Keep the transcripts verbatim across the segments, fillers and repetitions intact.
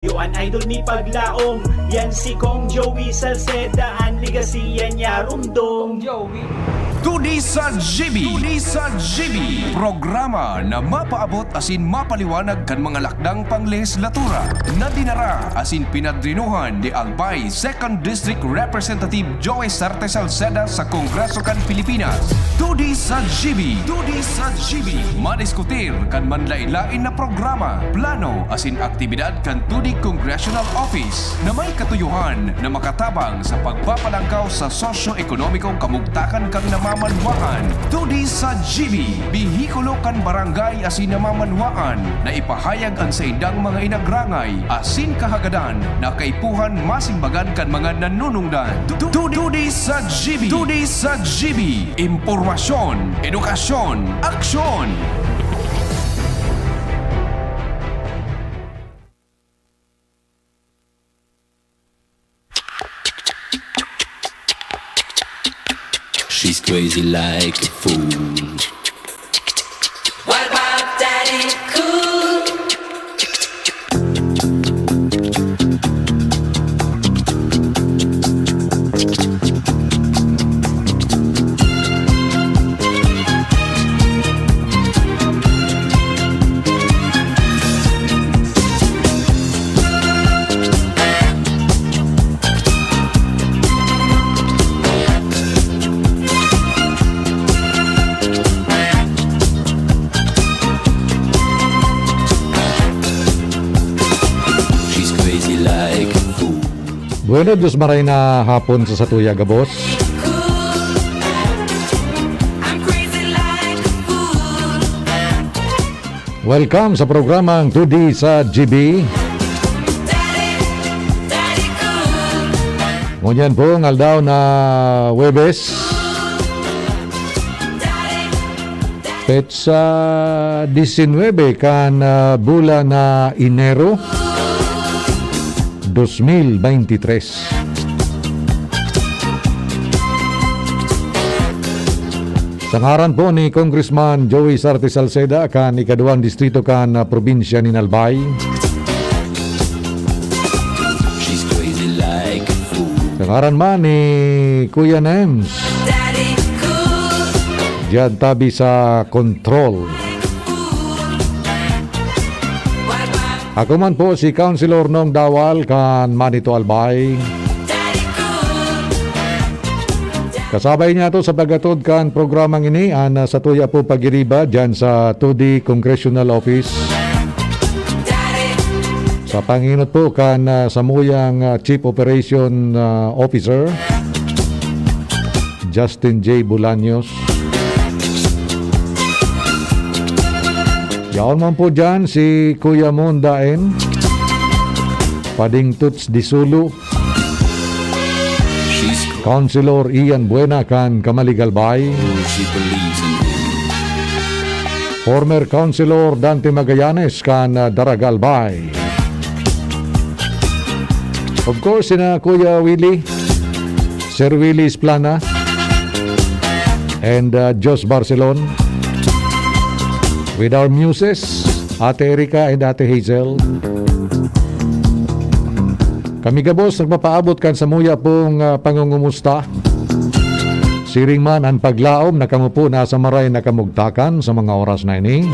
Iyo an idol mi paglaom, yan si Kong Joey Salceda, an legasiya niya rumdom. Kong Joey. Todi sa G B. Todi sa G B. Programa na mapaabot asin mapaliwanag kan mga lakdang panglehislatura na dinara asin pinadrinuhan ni Albay Second District Representative Joey Sarte Salceda sa Kongreso kan Pilipinas. Todi sa G B. Todi sa G B. Madiskutir kan manlain-lain na programa, plano asin aktibidad kan Todi Congressional Office na may katuyohan na makatabang sa pagpapalangkaw sa sosyo-ekonomikong kamugtakan kan namamanwaan. Todi sa G B, behikulo kan barangay asin namamanwaan na ipahayag an saindang mga inagrangay asin kahagadan na kaipuhan masimbagan kan mga nanunungdan. Tu-, tu-, Todi sa G B. Todi sa G B. Impormasyon, edukasyon, aksyon. She's crazy like a fool. What about Daddy Cool? She's crazy like a fool. Bueno, Diyos maray na hapon sa satuya gabos. Welcome sa programang Todi sa G B. Ngunyan pong aldaw na Huwebes, petsa disinwebe kan, ah, bulan na Enero, dos mil beintitres. Sa ngaran po ni Congressman Joey Sarte Salceda kan ikaduwang distrito kan, ah, probinsya nin Albay. Sa ngaran man ni Kuya Nems, diyan tabi sa control. Ako man po si Councilor Nong Dawal kan Manito Albay. Kasabay niyato sa pag-atod kan programang ini, an, ah, satuya po pagiriba diyan sa Todi Congressional Office. Sa pangenot po kan, ah, samuyang, ah, Chief Operation, ah, Officer, Justin J Bolaños. Yaon man po diyan si Kuya Mon Daen, Pading Toots Disulo, Councilor Ian Buena kan Camalig Albay, former Councilor Dante Magallanes kan, ah, Daraga Albay. Of course, sina Kuya Willie, Sir Willie Esplana, and, uh, Jos Barcelon. With our muses, Ate Erica and Ate Hazel. Kami gabos nagpapaabot kan samuya pong, uh, pangungumusta. Siring man an paglaom na kamo po nasa maray na kamugtakan sa mga oras na ini.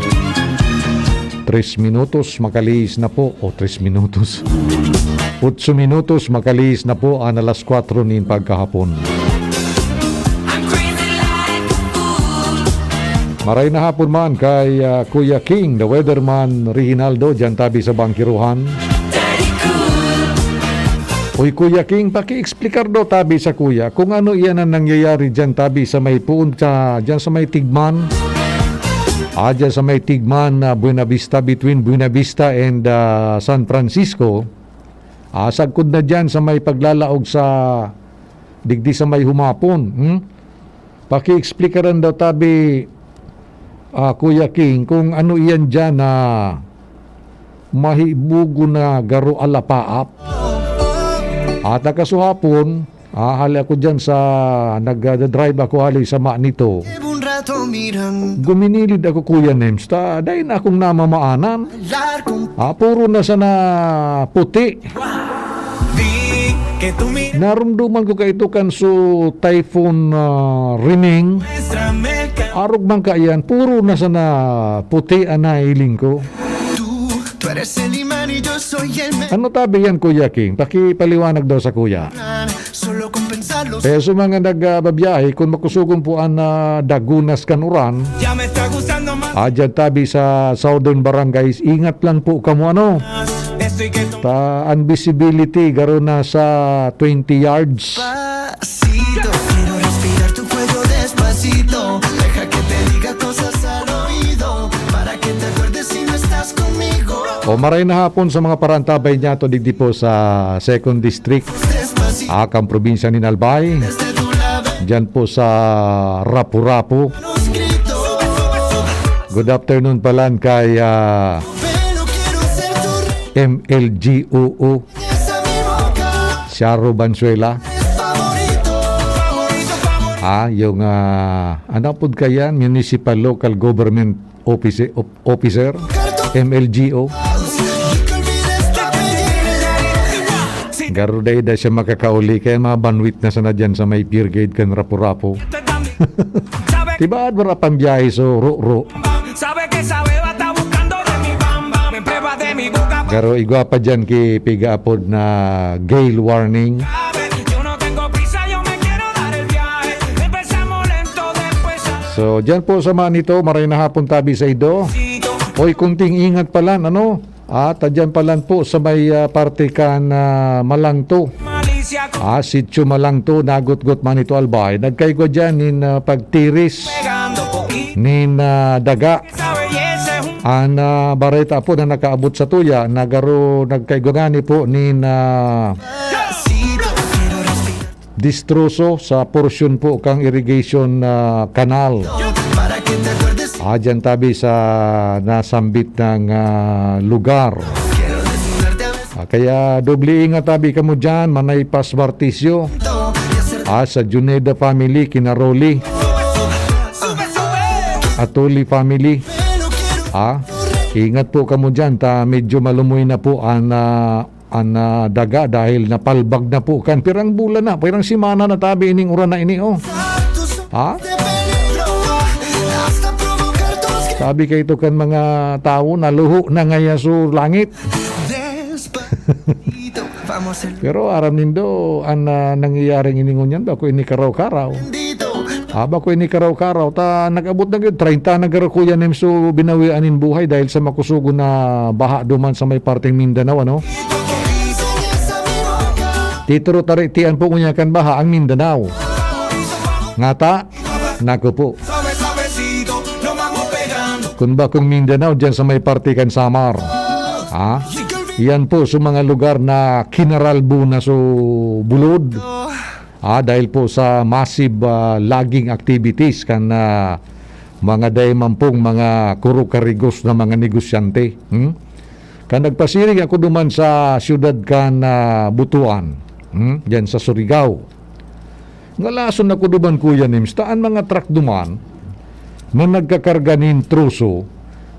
Tres minutos, makalihis na po. O, tres minutos. Otso minutos, makalihis na po an alas kwatro nin pagkahapon. Maray na hapon man kay, ah, Kuya King, the weatherman, Reginaldo, diyan tabi sa Bangkiruhan. Uy, Kuya King, paki-explicar daw tabi sa kuya kung ano iyan ang nangyayari diyan tabi sa may puon sa, diyan sa may Tigman. Ah, diyan sa may Tigman, ah, Buenavista, between Buenavista and, ah, San Francisco. Ah, sagkod na diyan sa may paglalaog sa digdi sa may humapon, hmm? Paki-explikaran daw tabi, ah, Kuya King, kung ano iyan diyan na mahibugo na garo alapaap. At nakasuhapon, ah, hali ako diyan sa, nagdadrive ako hali sa Manito. Guminilid ako, Kuya Nems, ta dai na akong namamaanan. Ah, puro na sana puti. Narumduman ko kaito kan su Typhoon, ah, Riming. Arog man kaiyan, puro na sana puti an nahiling ko. Ano tabi yan, Kuya King? Pakipaliwanag daw sa kuya. Kaya sa mga nagbabiyahe, kun makusugon po an, ah, dagunas kan uran, ah, dyan tabi sa Southern Barangays, ingat lang po kamo, ano? Ta an visibility, garo na sa twenty yards. O, maray na hapon sa mga parantabay niyato digdi po sa Second District, ah, kan probinsya nin Albay. Diyan po sa Rapu-Rapu. Good afternoon palan kay, ah, M L G O O. Siaro Bansuela. Ah, yung, ah, ano po kaya? Municipal Local Government Office-, Op-, Officer, M L G O. Garo dai da siya makakauli, kaya mabanwit na sana dyan sa may pier gate kan Rapu-Rapu. Diba, wala pang biyahe, so, ro-, ro. Garo igwa pa dyan ki pigaapod na gale warning. So, dyan po sa Manito, maray na hapon tabi sa indo. Oy, kunting ingat pala, ano? At, ah, dyan palan po sa may, ah, parte kan, ah, Malangto. Ah, Sitio Malangto, nagutgot Manito Albay. Nagkaigwa dyan nin, ah, pagtiris nin, ah, daga. An, ah, bareta po na nakaabot sa tuya, nagaro-, nagkaigwa ngani po nin, ah, distroso sa porsyon po kang irrigation, ah, canal. Ah, dyan tabi sa nasambit na, ah, lugar. Ah, kaya doble ingat tabi kamo dyan, Manaypas Martisyo. Ah, sa Juneda family, Kinaroli. Atuli family. Ah, ingat po kamo dyan, ta medyo malumoy na po an, ah, an, ah, daga dahil napalbag na po kan pirang bulan na, pirang semana na tabi ining uran na ini, oh. Ha? Sabi kaito kan mga tawo, naluho na ngaya sa langit. Pero aram nindo, an, ah, nangyayari ini ngunyan, bako ini karaw-karaw. Ah, bako ini karaw-karaw. Ta nag-abot na gyud, treinta na garo, Kuya Nems, so binawian nin buhay dahil sa makusugon na baha duman sa may parteng Mindanao, ano? Titro taritian po ngunyan kan baha ang Mindanao. Ngata, naku po. Kun bakong Mindanao, dyan sa may parte kan Samar. Ha? Yan po sa mga lugar na kinaralbo na so bulod. Ah, dahil po sa massive, ah, logging activities kan, ah, mga dai man pong mga kuro-karigos na mga negosyante. Hmm? Kan nagpasiring ako duman sa siyudad kan, ah, Butuan, hmm? Diyan sa Surigao. Ngalason ako duman, Kuya Nims, ta an mga truck duman na nagkakarga nin troso,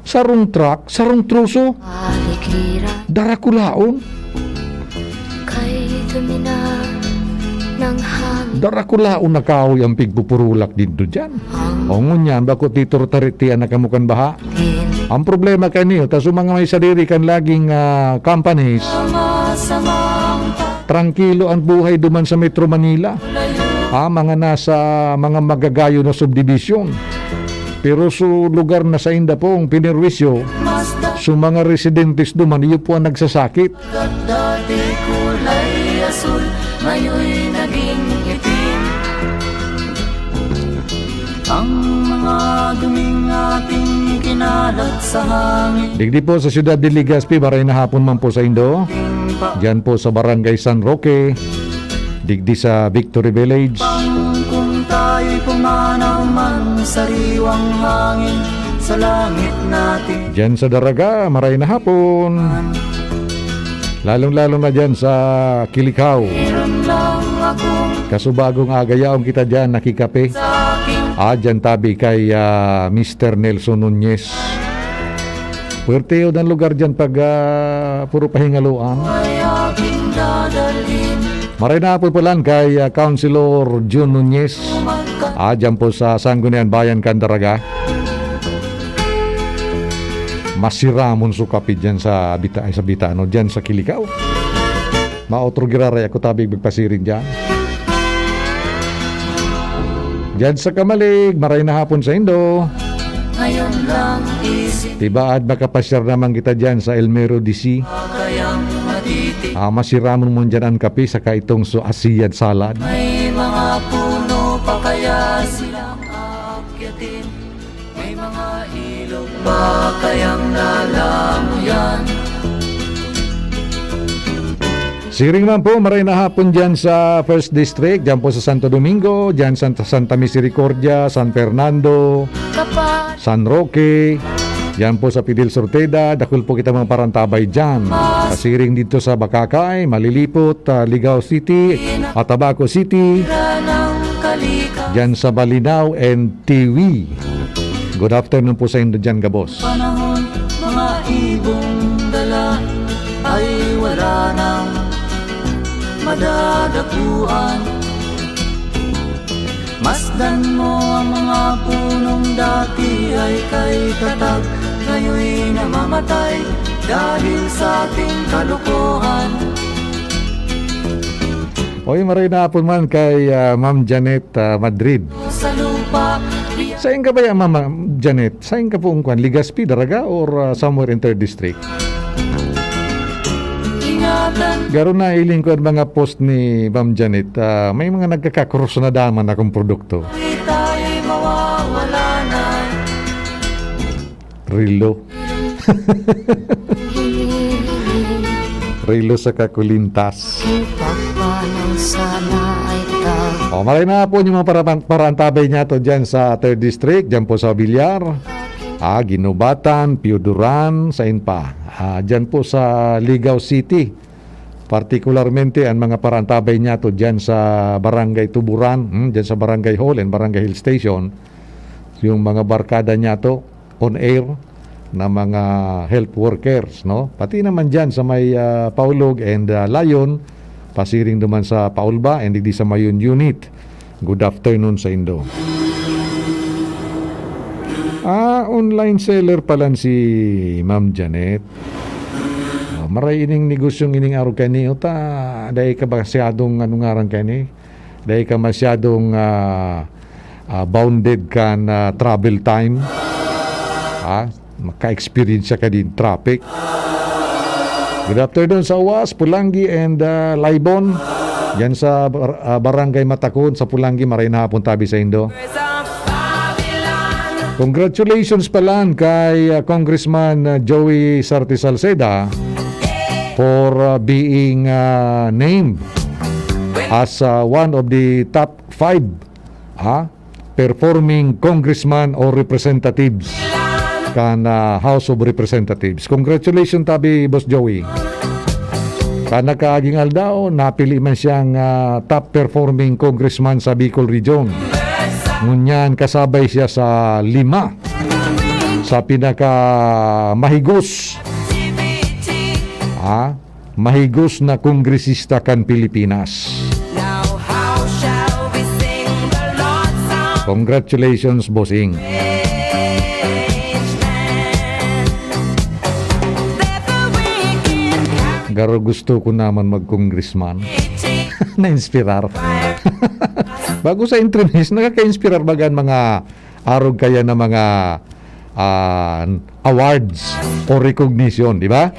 sarong truck, sarong troso. Dara kulaon. Kay tumina ng hangin. Dara kulaon na kahoy ang pigpupurulak dindo diyan. O ngunyan, bako titro taritian na kamo kan baha. Ang problema kaniyo, ta sa mga may sadiri kan laging, ah, companies, trangkilo ang buhay duman sa Metro Manila. Ah, mga nasa mga magagayo na subdivision. Pero sa lugar na sainda pong pinerwisyo, sa mga residentes duman, iyo po ang nagsasakit. Dati kulay asul, ngayon naging itim. Ang mga duming ating ikinalat sa hangin. Digdi po sa siyudad de Legazpi, maray na hapon man po saindo. Diyan po sa Barangay San Roque, digdi sa Victory Village. Kung tayo'y pumanaw man, sariwang hangin sa langit natin. Diyan sa Daraga, maray na hapon. Lalong-lalo na diyan sa Kilikhaw. Meron lang akong Kasubagong aga, yaon kita diyan, nakikape. Sa aking Ah, dyan tabi kay, ah, Mister Nelson Nunez. Puwerte yun ang lugar dyan pag, ah, puro pahingaloan. Maray na hapon po lang kay, ah, Councilor Jun Nunez. Ah, dyan po sa Sangguniang Bayan, Candaraga. Masiramon so kape dyan sa Bita-, ay, sa Bita, ano, dyan sa Kilikao. Maotro giraray ako tabi magpasiring dyan. Dyan sa Kamalig, maray na hapon sa indo. Ngayon lang isip Tibaad makapasyar naman kita dyan sa El Mero D C. Kayang matiti Ah, masiramon mo dyan ang kape saka itong so asian salad. May mga puno pa kaya silang aakyatin? May mga ilog ba kayang lalangoyan? Siring man po, maray na hapon dyan sa First District, dyan po sa Santo Domingo, dyan sa Santa Misericordia, San Fernando, San Roque, dyan po sa Fidel Sorteda, dakul po kita mga parantabay dyan. Kasiring dito sa Bacacay, Malilipot, ah, Ligao City, Tabaco City, dyan sa Balinao and Tiwi. Good afternoon po sa indo dyan, gabos. Panahon, mga ibong dala ay wala nang madadapuan. Masdan mo ang mga punong dati ay kay tatag, ngayon namamatay dahil sa ating kalokohan. Oy, maray na hapon man kay, ah, Ma'am Janet, ah, Madrid. Sa lupa, Sain ka ba yan, Mama Janet? Sain ka po, kwan? Legazpi, Daraga, or, ah, somewhere in third district? Ingatan. Garo na iling ko ang mga post ni Ma'am Janet. Ah, may mga nagkakakurso na daman akong produkto. Tayo'y mawawala na. Rilo. Rilo sa kakulintas. Ipapanang sana ay ta- O, maray na po yung mga para-, parantabay niya to dyan sa third District, dyan po sa Villar. Ah, Guinobatan, Pioduran, sain pa? Ah, dyan po sa Ligao City. Particularmente, ang mga parantabay niya to dyan sa Barangay Tuburan, hmm, dyan sa Barangay Hall and Barangay Hill Station. Yung mga barkada niya to, on air na mga health workers, no? Pati naman dyan sa may, ah, Paulog and, ah, Layon, pasiring duman sa Paulba and digdi sa Mayon Unit. Good afternoon sa indo. Ah, online seller pala si Ma'am Janet. Ah, maray ining negosyong ining araw kani, uta, dai ka ba masyadong, ano ngaran kani? Dai ka masyadong, ah, ah, bounded kan, ah, travel time. Ha? Maka-experience ka din traffic. Good afternoon sa Uwas, Pulangi, and, ah, Laibon. Yan sa bar-, ah, Barangay Matakon, sa Pulangi, maray na hapon tabi sa indo. Congratulations pala kay, ah, Congressman, ah, Joey Sarte Salceda for, ah, being, ah, named as, ah, one of the top five, ah, performing congressman or representatives kan, ah, House of Representatives. Congratulations tabi, Boss Joey. Kan nakaaging aldaw, napili man siyang, ah, top performing congressman sa Bicol Region. Ngunyan, kasabay siya sa lima sa pinaka mahigos, ah, mahigos na kongresista kan Pilipinas. Now how shall we sing the Lord's song? Congratulations, Bossing. Garo gusto ko naman mag-congressman. Na-inspirar. Bago sa entrevista, nakaka-inspirar baga ang mga arog kaya na mga, ah, awards o recognition, di ba?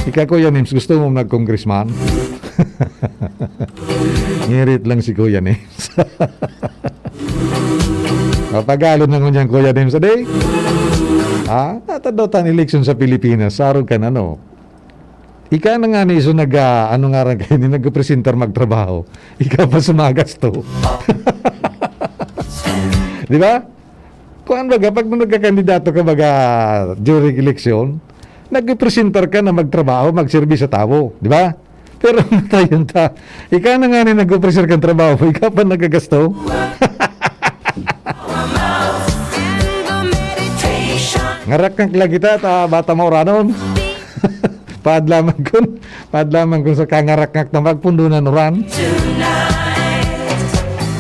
Ika, Kuya Nims, gusto mo mag-congressman? Ngirit lang si Kuya Nims. Papagalon na ngunyan, Kuya Nims, adi? Ha? Natadaw tan eleksyon sa Pilipinas, sarog ka na, no? Ika na nga ni, so nag, ah, ano ngaran kayo ni, nagpresentar magtrabaho. Ika pa sumagasto. Di ba? Kuan baga, pag nagkakandidato ka baga during election, nagpresentar ka na magtrabaho, magserbi sa tawo. Di ba? Pero tayon ta. Ika na nga ni nag-offer kan trabaho, ika pa nagagasto. Ngaraknak lang kita, ta bata mauranon. Paad lamang kun, paad lamang kun sa kangaraknak na magpundunan uran.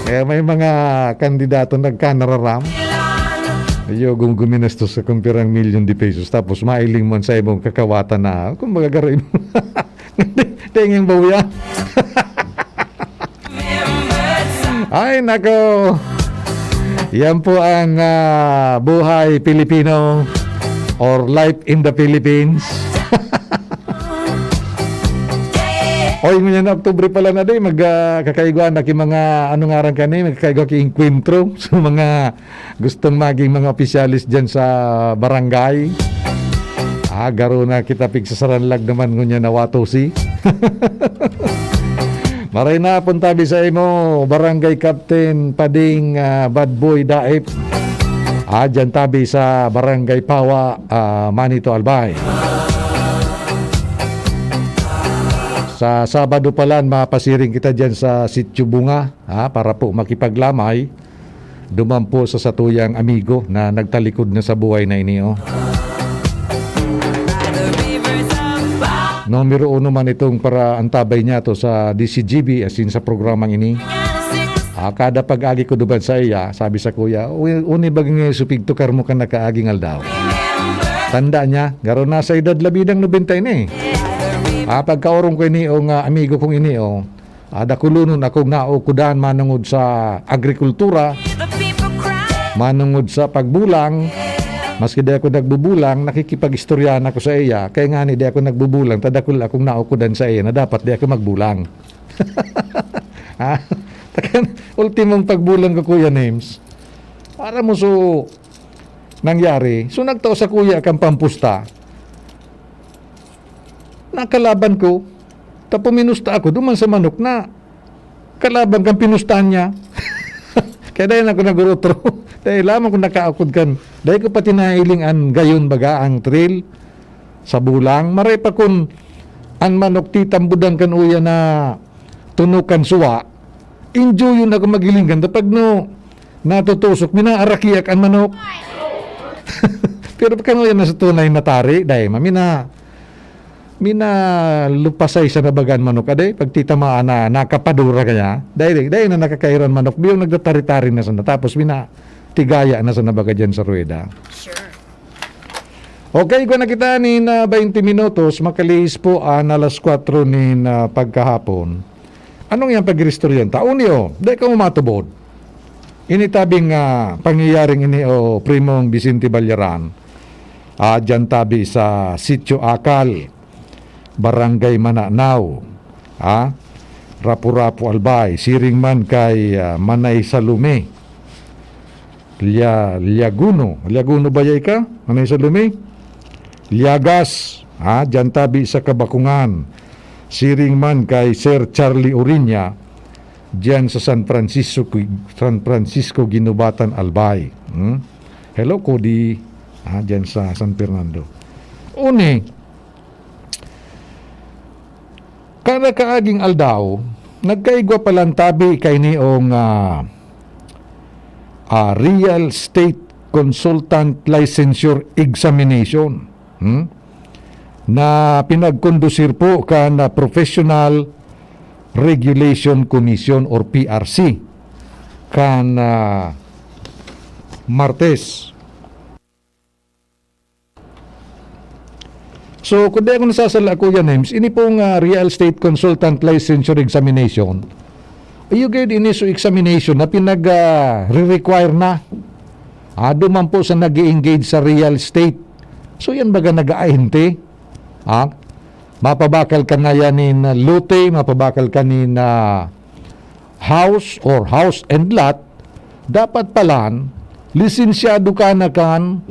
Kaya may mga kandidato nagkanararam. Iyo, gum-, guminastos sa kung pirang milyon de pesos, tapos mailing man sa imong kakawatan na, kung magagaroy mo. Tengeng bawya. Ay, nako. Yan po ang, ah, buhay Pilipino or life in the Philippines. Oy, ngunyan na Oktubre pala na, day. Mag, ah, kakaigwa na ki mga, ano ngaran kani? Magkakaigwa ki enkwentro sa mga gustong maging mga opisyales dyan sa barangay. Ah, garo na kita pigsasaranlag naman ngunyan na watosi. Maray na pun tabi sa imo, Barangay Captain Pading, ah, Bad Boy Daip. Ah, dyan tabi sa Barangay Pawa, ah, Manito Albay. Sa Sabado palan, mapasiring kita dyan sa Sitio Bunga, ah, para po makipaglamay duman po sa satuyang amigo na nagtalikod na sa buhay na ini, oh. Numero uno man itong para antabay niya to sa D C G B, as in sa programang ini. Ah, kada pag-agi ko duman sa iya, sabi sa kuya, "Uy, uni ba nga supig tukar mo kan nakaaging aldaw?" Tanda niya, garo na sa edad labidang nobenta ini. Ah, pagkaorong ko ini, o nga amigo kong ini, oh. Ah, dakulonon akong naukudan manungod sa agrikultura, manungod sa pagbulang. Maski di ako nagbubulang, nakikipag-istoryahan ako sa iya. Kaya nga ni, di ako nagbubulang, ta dakul akong naukudan sa iya na dapat di ako magbulang. Ha? Takan, ultimong pagbulang ko, Kuya Names. Para mo so nangyari. So, nagtao sa kuya kang pampusta. Nakalaban ko. Tapos minusta ako, duman sa manok na kalaban kang pinustahan niya. Kaya dahil ako nag-urutro. Dahil lamang kung nakaakod kan. Dahil ko pati nailing an gayon baga ang trail sa bulang. Maray pa kun an manok titambudan kan uya na tunukan suwa. Enjoy yun ako magilinggan. Tapag no, natutusok, minaarakiak an manok. Pero kan uya na sa tunay matari, dahil mamina, mina lupasay sa nabagan manok. Ade, pagtitamaan na nakapadura kaya. Dahil, dahil na nakakairan manok, biyong nagtatari-tari na sa natapos, mina tigaya na sa nabaga dyan sa rueda. Sure. Okay, kung nakita ni na twenty minutos, makalihis po an alas kwatro nin, ah, pagkahapon. Anong yang pag-iristoryan? Taon niyo, dai ka matubod. Ini tabing, ah, pangyayaring ini o Primong Vicente Ballaran. Ah, dyan tabi sa Sitio Akal, Barangay Mananaw. Ah, Rapu-Rapu, Albay. Siring man kay, ah, Manay Salome. Lya-, Lyaguno. Lyaguno ba yay ka? Manay Salome? Lyagas. Ah, dyan tabi sa Kabakungan. Siring man kay Sir Charlie Oriña, diyan sa San Francisco, San Francisco Guinobatan, Albay. Hmm? Hello, Cody. Ah, diyan sa San Fernando. Uni, kada kaaging aldaw, nagkaigwa palan tabi kaini ong, ah, ah, Real Estate Consultant Licensure Examination. Hmm? Na pinagkondusir po kan, ah, Professional Regulation Commission or P R C kan, ah, Martes. So, kung di ako nasasala, Kuya Nems, ini pong, ah, Real Estate Consultant Licensure Examination, iyo gayud ini so examination na pinag, ah, re-require na. Ah, duman po sa nag-i-engage sa real estate. So, yan baga nag-aahente. Ah, mapabakal ka na yan nin, ah, lote, mapabakal ka nin, ah, house or house and lot, dapat palan, lisensyado ka na kan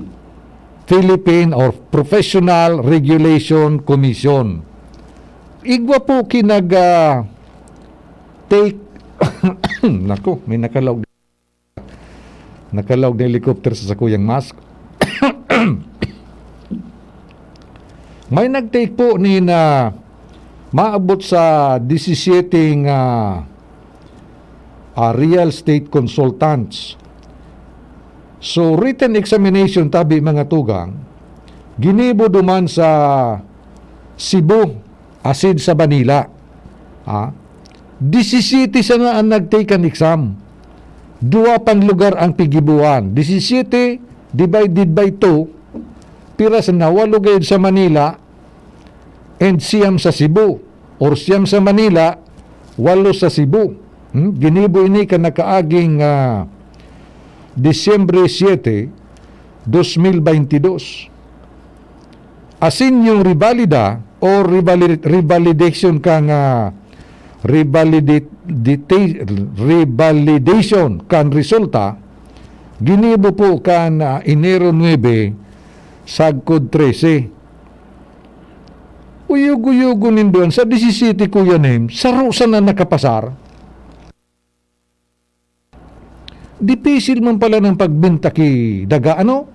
Philippine or Professional Regulation Commission. Igwa po kinag, ah, take, naku, may nakalaog, nakalaog na helicopter sa sakuyang mask. May nag-take po ni na maabot sa disisiete nga, ah, real estate consultants. So, written examination, tabi, mga tugang, Ginibo duman sa Cebu asin sa Manila. Ah, disisiyete sana an nag-take kan exam. Duwa pang lugar ang pigibuan. Disisiyete divided by two, pira sana? Walo gayod sa Manila and siyam sa Cebu. Or siyam sa Manila, walo sa Cebu. Hmm? Ginibo ini kan nakaaging, ah, Disyembre siete, dos mil baynte dos. Asin yung revalida o revalid-, revalidation kan, ah, revalidit-, dita-, revalidation kan resulta, ginibo po kan, ah, Enero nuebe, sagkod trese. Uyog-uyogon nindo an sa disisiyete, Kuya Nem, saro sana nakapasar. Dipisil man pala ng pagbenta ki daga, ano?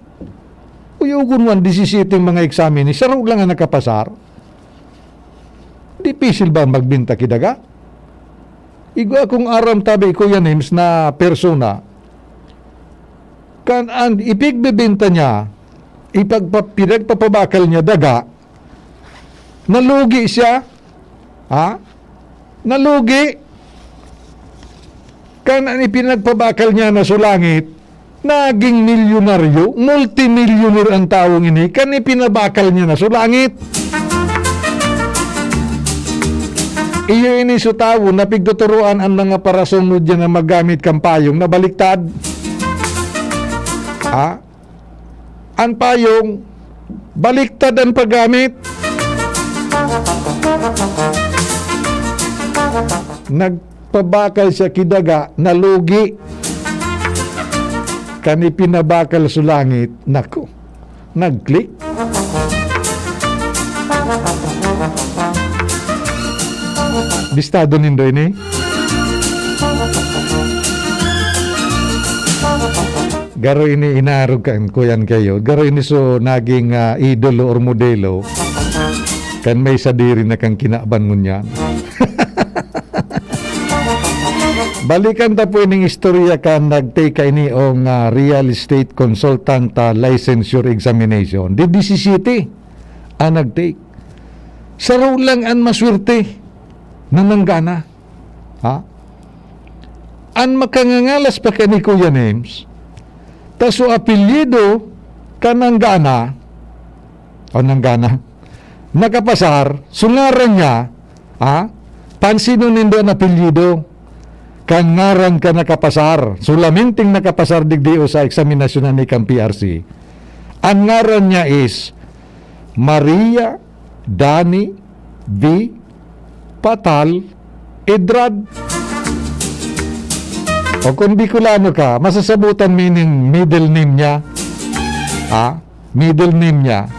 Uyogon mo an disisiyete mga eksamen, eh, saro lang ang nakapasar. Dipisil ba magbenta ki daga? Igwa akong aram tabi, Kuya Nems, na persona, kan an ipigbebenta niya, ipagpa-, pinagpapabakal niya daga, nalugi siya. Ha? Nalugi. Kan an ipinagpabakal niya na sulangit, naging milyonaryo, multimillionaire ang tawong ini, kan ipinabakal niya na sulangit. Iyo ini su tawo na pigtuturoan an mga parasunod niya na maggamit kan payong na baliktad. Ha? An payong, baliktad an paggamit. Nagpabakal siya ki daga, nalugi. Kan ipinabakal sulangit, naku, nag-click. Bistado nindo ini? Garo ini inarog kan kuyan kayo. Garo ini so naging, ah, idolo or modelo. Kan may sadiri na kang kinaban ngunyan. Balikan ta po ining istorya kan nag-take kaini ong, ah, real estate consultant, ah, licensure examination. Di disisiyete ang nag-take. Saro lang an maswerte na nanggana. Ha? An makangangalas pa kani, Kuya Nems, ta su apelyido kan nanggana, o nanggana, nakapasar, su ngaran niya, ha? Pansinon nindo an apelyido kan ngaran kan nakapasar, solamente nakapasar digdi o sa eksaminasyon na ni kan P R C. An ngaran niya is Maria Dani V Patal Edrad. O kung Bicolano ka, masasabutan mo ining middle name niya. Ha? Middle name niya.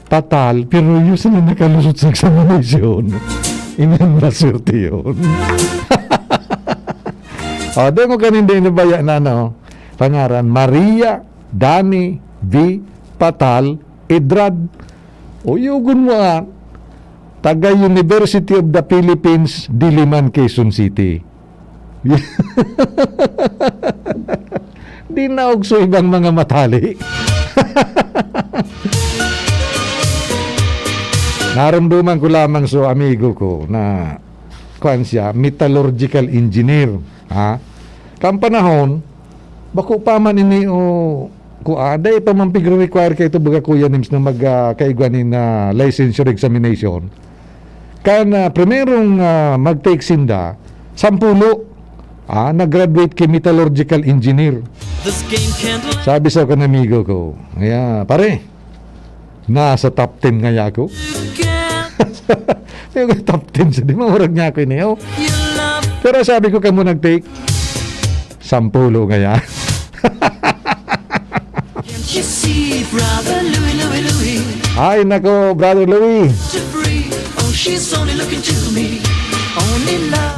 Patal, pero yun sila nakalusot sa examination. Inan maswerte yun. O, di mo kanindi nabaya na, no? Pangaran, Maria Dani V Patal Edrad. Uyogon mo, ah, taga University of the Philippines, Diliman, Quezon City. Di naog sa ibang mga matali. Naramdaman ko lamang so amigo ko na, kuwan siya, metallurgical engineer. Ha? Kan panahon, bako pa man ini o, kua, dai pa man pigre-require kaito, baga, Kuya Nims, na mag, ah, kaigwa nin, ah, licensure examination. Kan, ah, primerong, ah, mag-take sinda, sampulo, ah, nag-graduate ki metallurgical engineer. Sabi sa kan amigo ko, "Kaya, pare, nasa top ten ngaya ako." Yung top ten, sa di maurag niya ako ini, oh. Pero sabi ko, "Kamo nag-take?" Sampulo ngaya. Ay, nako, Brother Louie.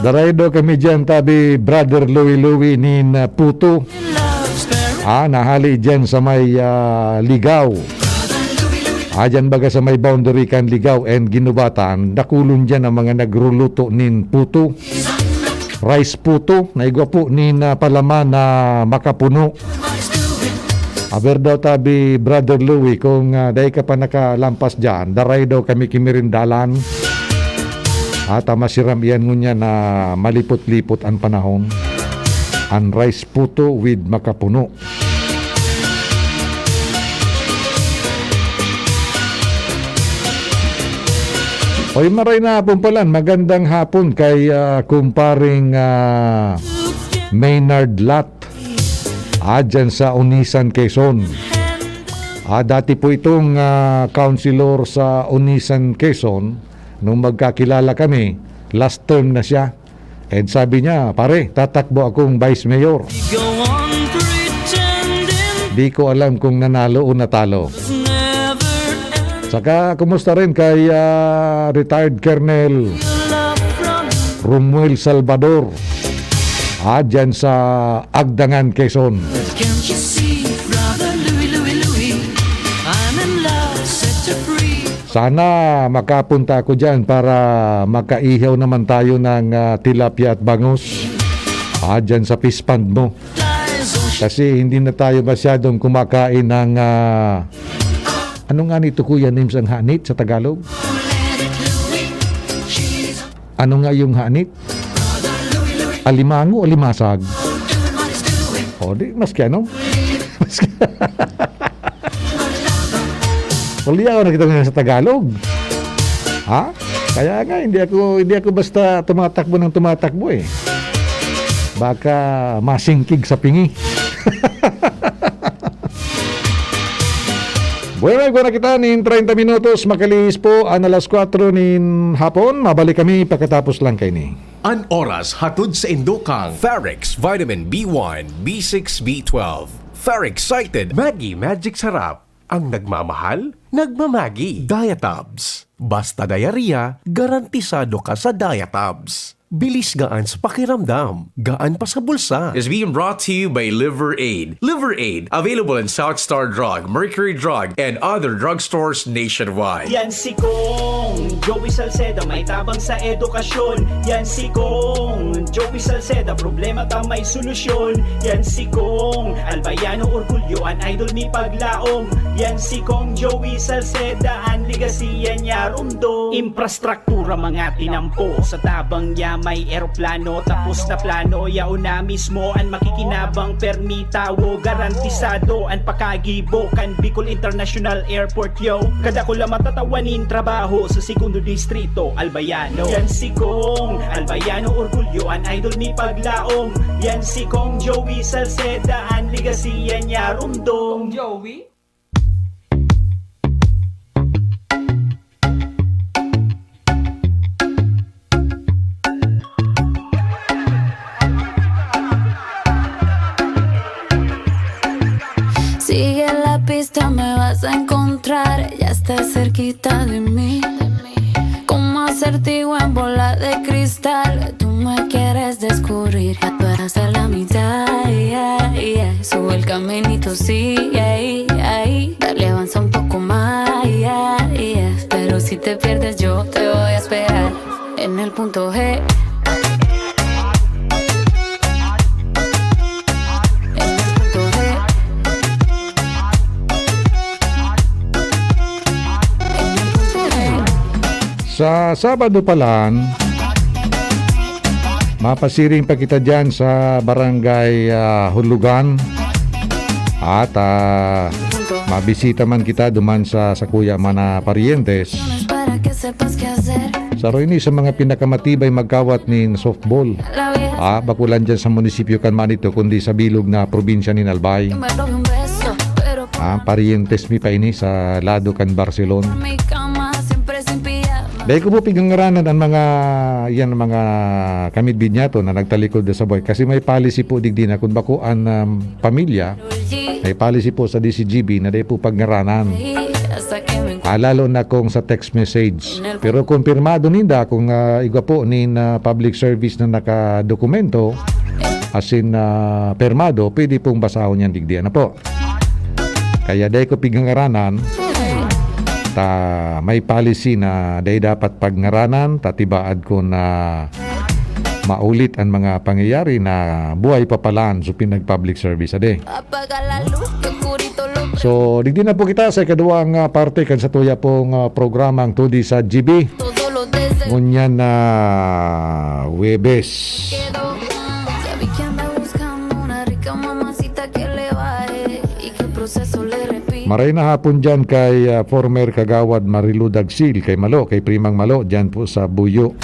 Daray daw kami diyan, tabi, Brother Louie Louie nin, ah, Puto. Ah, nahali diyan sa may, ah, Ligao. Ah, diyan baga sa may boundary kan Ligao and Guinobatan, dakulon diyan ang mga nagruluto nin puto. Rice puto, na igwa po nin, ah, palaman na makapuno. Aber daw tabi, Brother Louie, kung, ah, dai ka pa nakalampas diyan, daray daw kami ki merindalan. At, ah, masiram iyan ngunyan na malipot-lipot an panahon. An rice puto with makapuno. Oy, maray na hapon pala. Magandang hapon kay, ah, kumparing, ah, Maynard Lat. Ah, dyan sa Onisan, Quezon. Ah, dati po itong, ah, councilor sa Onisan, Quezon. Nung magkakilala kami, last term na siya. And sabi niya, "Pare, tatakbo akong vice mayor." Di ko alam kung nanalo o natalo. Saka, kumusta rin kay, ah, retired Colonel Romuel Salvador? Ah, dyan sa Agdangan, Quezon. Can't you see, brother Louie, Louie, Louie? I'm in love, set you free. Sana makapunta ako dyan para makaihaw naman tayo ng, ah, tilapia at bangus. Ah, dyan sa fish pond mo. Kasi hindi na tayo masyadong kumakain ng, ah, ano nga nito, Kuya Nims, ang hanit sa Tagalog? Ano nga yung hanit? Alimango o alimasag? O, di, maski ano. Maski, wala ako nakita nga sa Tagalog. Ha? Kaya nga, hindi ako, hindi ako basta tumatakbo ng tumatakbo eh. Baka masingkig sa pingi. Bueno, igwa na kita nin treinta minutos, makalihis po an alas kwatro nin hapon. Mabalik kami pagkatapos lang kaini. An oras hatod sa indo kan Farex Vitamin B one, B six, B twelve. Farex Excited. Maggi Magic Sarap. Ang nagmamahal, nagmamagi. Diatabs. Basta diarrhea, garantisado ka sa Diatabs. Bilis, gaan sa pakiramdam, gaan pa sa bulsa. Is being brought to you by Liver Aid. Liver Aid, available in South Star Drug, Mercury Drug, and other drugstores nationwide. Yan si Kong Joey Salceda, may tabang sa edukasyon. Yan si Kong Joey Salceda, problema ta may solusyon. Yan si Kong Albayano Orgulyo, an idol mi paglaom. Yan si Kong Joey Salceda, an legacy yan niya rumdom. Infrastruktura mga tinampo, sa tabang niya may eroplano. Tapos na plano, yaon na mismo an makikinabang, permi tawo, garantisado an pakagibo kan Bicol International Airport, yo. Kadakula matatawan nin trabaho sa Segundo Distrito, Albayano. Yan si Kong Albayano Orgulyo, an idol mi paglaom. Yan si Kong Joey Salceda, an legacy yan niya rumdom. Joey? Sigue la pista, me vas a encontrar, ya está cerquita de mí. Como acertijo en bola de cristal, tú me quieres descubrir. Tú eres la mitad, yeah, yeah. Sube el caminito, sí, ahí, ahí. Dale, avanza un poco más, yeah, yeah. Pero si te pierdes, yo te voy a esperar en el punto G. Sa Sabado pa lang, mapasiring pa kita diyan sa Barangay, ah, Hulugan. At, ah, mabisita man kita duman sa sakuya man na paryentes. Saro ini sa mga pinakamatibay magkawat nin softball. Ah, bako lang dyan sa munisipyo kan Manito, kundi sa bilog na probinsya nin Albay. Ah, parientes mi pa ini sa lado kan Barcelon. Dai ko po pigangaranan ang mga, yan, mga kamidbid niya to na nagtalikod sa buhay. Kasi may policy po digdi na kung bako an, um, pamilya, may policy po sa D C G B na dai po pagngaranan. Ah, lalo na kung sa text message. Pero kung pirmado ninda, kung, ah, igwa po nin, ah, public service na nakadokumento, as in, ah, pirmado, pwede pong basahon yan digdi. Ano po? Kaya dai ko pigangaranan, ta may policy na dai dapat pagngaranan, ta tibaad ko na maulit ang mga pangyayari na buhay pa palan so pinag-public service, ade. Apaga la luz, que oscurito So, digdi na po kita sa ikaduwang, ah, parte kan satuya pong, ah, programang Todi sa G B. Ngunyan na Huwebes. Maray na hapon dyan kay, ah, former Kagawad Marilu Dagsil, kay Malo, kay Primang Malo, dyan po sa Buyo.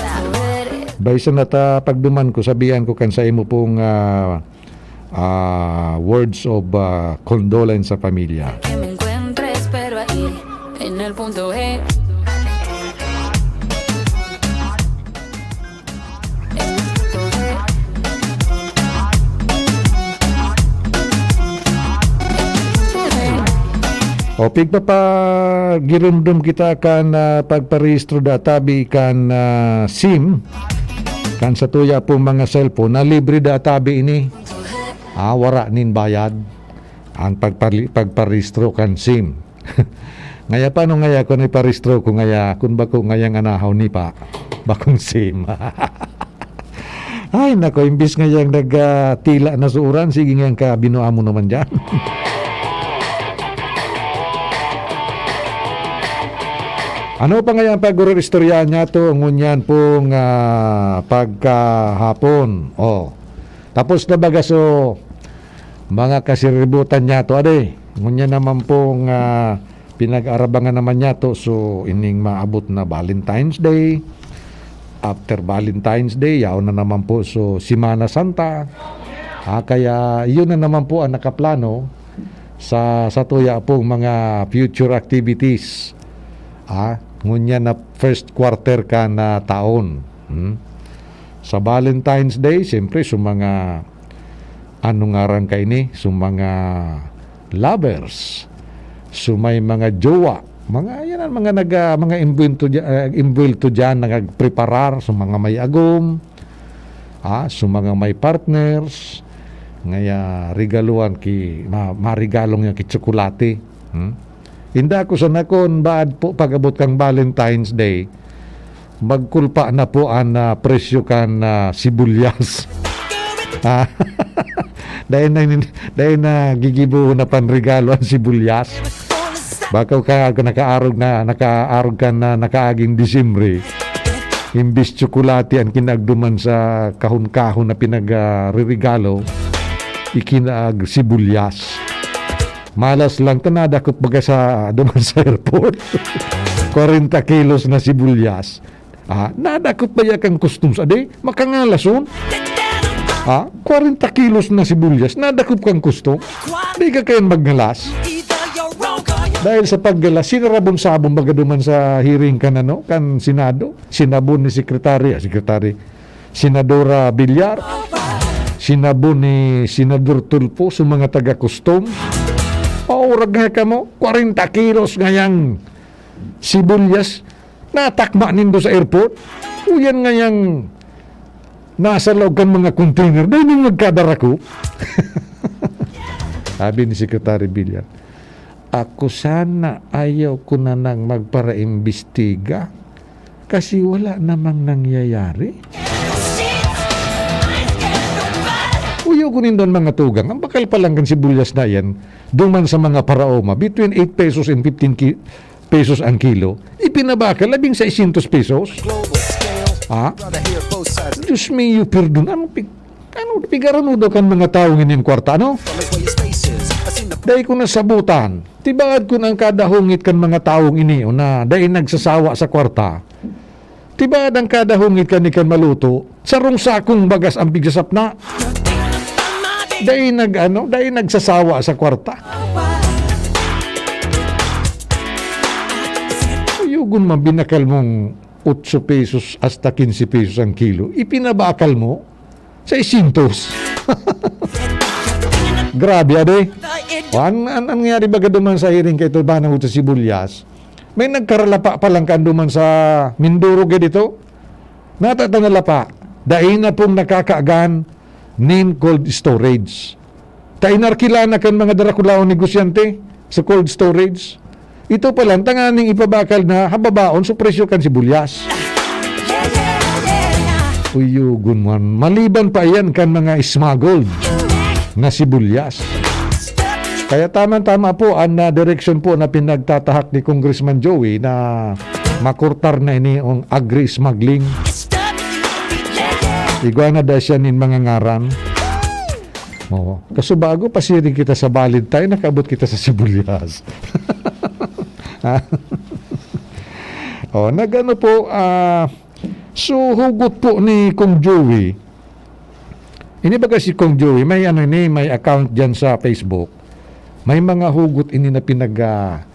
Bay sa nata pagduman ko, sabihan ko kan sa imo pong, ah, ah, words of, ah, condolence sa pamilya. Que me encuentres, pero ahí, en el punto G. En el punto G. O, pigpapagirumdom kita kan, ah, pagparehistro da tabi kan, ah, SIM, kan satuya pong mga cellphone, na libre da tabi ini. Ah, wara nin bayad ang pagpali-, pagparehistro kan SIM. Ngaya, paano ngaya kun iparehistro ko ngaya, kun bako ngayang anahaw ni pa, bakong SIM? Ay, nako, imbis ngayang nag, ah, tila na sa uran, sige ngayang ka, binuha mo naman dyan. Ano pa ngayang pag-istorya niya to? Ngunyan pong, ah, pagkahapon. Oh. Tapos na baga so, mga kasiributan niya to, ade. Ngunyan naman pong, ah, pinag-arabangan naman niya to. So, ining maabot na Valentine's Day. After Valentine's Day, yaon na naman po. So, Semana Santa. Ah, kaya yun na naman po ang nakaplano sa, sa tuya pong mga future activities. Ah, ngunyan na first quarter kan, ah, taon. Hmm? Sa Valentine's Day, siyempre, sa mga, ano ngaran kaini? Sa mga lovers, sa may mga jowa, mga, yan ang mga nag-, ah, mga imbuwento dya-, ah, imbuwelto dyan, nagpreparar sa mga may agom, ah, sa mga may partners, ngaya regaluhan ki, ma-, maregalong niya ki tsokolate. Hmm? Inda ko sana kun baad po pag-abot kang Valentine's Day, magkulpa na po an, ah, presyo kan, ah, sibulyas. Ah, dahil na, dahil na gigibo na panregalo ang sibulyas. Baka ka, nakaarog na, nakaarog ka na nakaaging Disyembre. Imbis tsokolate ang kinagduman sa kahon-kahon na pinag, ah, ririgalo, ikinaag sibulyas. Malas lang ta nadakop baga sa, duman sa airport. Kwarenta kilos na sibulyas. Ah, nadakop ba ya kan customs? Ade, makangalason. Ah, kwarenta kilos na sibulyas, nadakop kan customs. Di ka kaya magngalas. Dahil sa paggalas, sinarabon-sabon baga duman sa hearing kan, ano, kan Senado. Sinabon ni Secretary, ah, Secretary, Senadora Villar. Sinabon ni Senador Tulfo sa mga taga-custom. Paurag nga kamo, kwarenta kilos ngayang sibulyas, natakma nindo sa airport. Uyan ngayang nasa laog kan mga container, dahil nang nagkadara ko. Sabi ni Secretary Villar, "Ako sana, ayaw ko na nang magparaimbestiga kasi wala namang nangyayari." Uyo ko nindon mga tugang, ang bakal pa lang kan sibulyas na yan, duman sa mga paraoma, between eight pesos and fifteen ki-, pesos ang kilo, ipinabakal labing seiscientos pesos. Ha? Diyos mio, perdon, ano pig-, ano, pigarano daw kan mga tawo ngayon kwarta, ano? Dai ko nasabutan. Tibaad kun ang kada hungit kan mga tawong ini, o na, dai nagsasawa sa kwarta. Tibaad ang kada hungit kan ikan maluto, sarong sakong bagas ang pigsasapna. Dai nag-, ano, dai nagsasawa sa kwarta. Uyugon man, binakal mong otso pesos hasta quince pesos ang kilo. Ipinabakal mo, seiscientos. Grabe, ade. An, an, an nangyari baga duman sa hearing kay Tulbanang sa Sibuyas? May nagkaralapa pa lang kan duman sa Mindoro, kaya dito. Natata na lapa. Dai na pong nakakaagan nin cold storage. Ta inarkila na kan mga darakulaong negosyante sa cold storage. Ito pa lang, tanganing ipabakal na hababaon sa presyo kan sibuyas. Uyugon man. Maliban pa iyan kan mga smuggled na sibuyas. Kaya tama-tama po ang, ah, direksyon po na pinagtatahak ni Congressman Joey na makurtar na ini ang agri-smuggling. Igwa na da siya nin mga ngaran. Oo. Kaso bago pasiring kita sa Balintawak, nakaabot kita sa sibuyas. Ah. Oh, nag-ano po, ah, so hugot po ni Kong Joey. Ini baga si Kong Joey, may ano ni, may account diyan sa Facebook. May mga hugot ini na pinag, ah,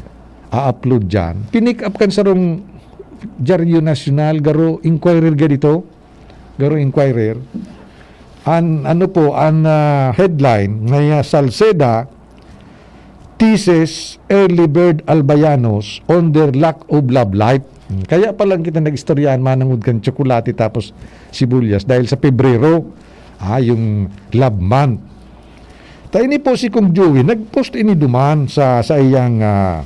a-upload diyan. Pinick up kan sarong Diaryo Nasyonal, garo Inquirer ga dito. Garo Inquirer. An, ano po, an, ah, headline, may, ah, Salceda teases early bird Albayanos on their lack of love life. Hmm, kaya pa lang kita nag-istoryahan manangod kan tsokolate tapos sibuyas dahil sa Pebrero, ah, yung love month. Ta ini po si Kong Joey, nag-post ini duman sa, sa iyang, ah,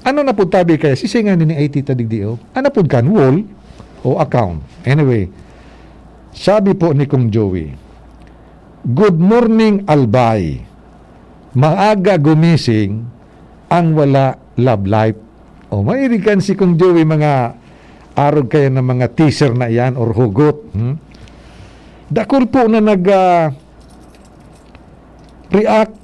ano na po tabi kaya, si singa ni I T ta digdi, oh. Ano po kan wall o account? Anyway, sabi po ni Kong Joey, "Good morning, Albay. Maaga gumising ang wala love life." O, mahilig kan si Kong Joey mga arog kaya ng mga teaser na iyan or hugot. Hmm? Dakul po na nag, ah, react,